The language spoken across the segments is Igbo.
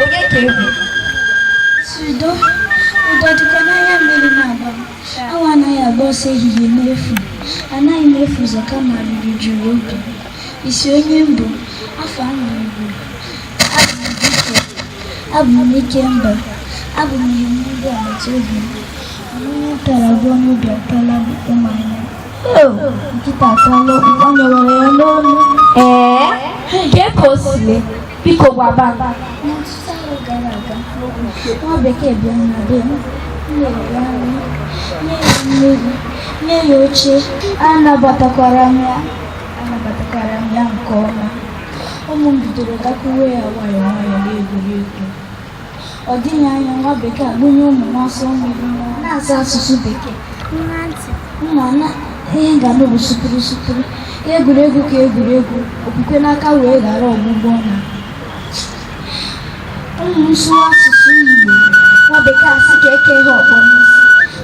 Onye ka ị bụ? Udo, udo dịkwa n'anya mmiri na-agba m. Awọ anaghị agba ọsọ ehihie n'efu. Anaghị m efu ụzọ kama riri juru obi. Isi onye mbụ, afọ m bụ Igbo. Abụ m dike. Abụ m ike mba. Abụ m ihe ndị agbata obi m. Mana onye tara agwọ n'ubi atala ọkpụkpụ m anya. Nkịta atala ọkpụkpụ o nyewere ya n'ọnụ. Ee, kee ka o si mee? Biko gwaba m. N'ọtụtụ arọ gara aga, nwa bekee bịara na be m. M nyere ya nri, nye ya mmiri, nye ya oche. Anabatakwara m ya nke ọma. Ụmụ m bidoro gakwuwe ya nwayọọ nwayọọ n'egwuregwu. Ọ dịghị anya nwa bekee agbụnye ụmụ n'ọsọ mmiri na-asa asụsụ bekee. Mma na ihe ga-anụ bụ sụpụrụ sụpụrụ, egwuregwu ka egwuregwu, okwukwe n'aka wee ghara ọgbụgbọ na ụmụ m sụwa asụsụ Igbo, nwa bekee asị ka eke ha ọkpọ n'isi.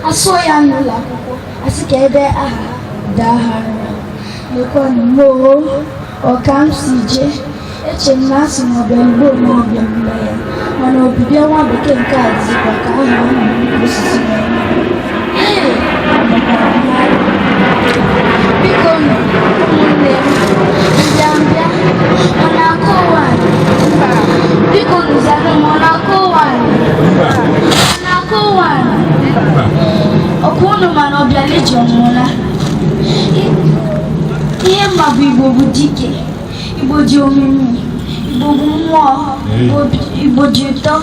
Asụọ ya n'ụlọ akwụkwọ, asị ka ebe aha ha daa ha nra. Lekwanụ m oo, ọka m si jee. Eche m na asị na ọbịa Igbo na ọbịagbula ya, mana ọbịbịa nwa bekee nke a dịzikwa ka aha ahụ nnukwu osisi na-eme. Ee, agbakwara m n'ala. Biko nụ, ụmụnne m, mbịambịa ọ na-akọ ụwa anyị? Biko nụ zanụ m, ọ na-akọ ụwa anyị? Ọ na-akọ ụwa anyị? Ọkwa unu ma na ọbịala ije ọnwụla. Ihe mma bụ Igbo bụ dike, Igbo dị omimi, Igbo bụ mmụọ, Igbo dị ụtọ.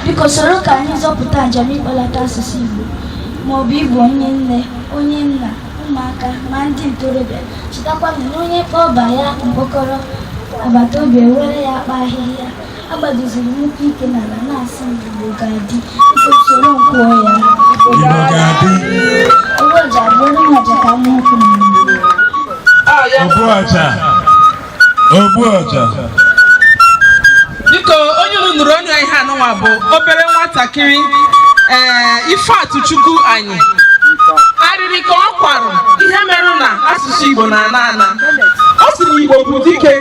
Biko soro ka anyị zọpụta njem ịkpọlata asụsụ Igbo, ma ọ bụ ịbụ onye nne, onye nna, ụmụaka ma ndị ntorobịa. Chetakwanụ na onye kpọọ ya mkpọkọrọ, agbata obi ewere ya kpaa ahịhịa. Agbadoziri m ụkwụ ike n'ala na-asị m Igbo ga-adị. Biko soro m kwuo ya. Igbo ga-adị. Ogbu ọja bụrụ m ọja ka m okwu n'Igbo. Ogbu ọja. Ogbu ọja. Biko, onye unu nụrụ ọnụ ihe anụnwa bụ obere nwatakịrị ee Ifeatụchukwu. Anyị arịrị ka ọ kwarụ ihe merụ na asụsụ Igbo na-ana ana. Ọ sị na Igbo bụ dike.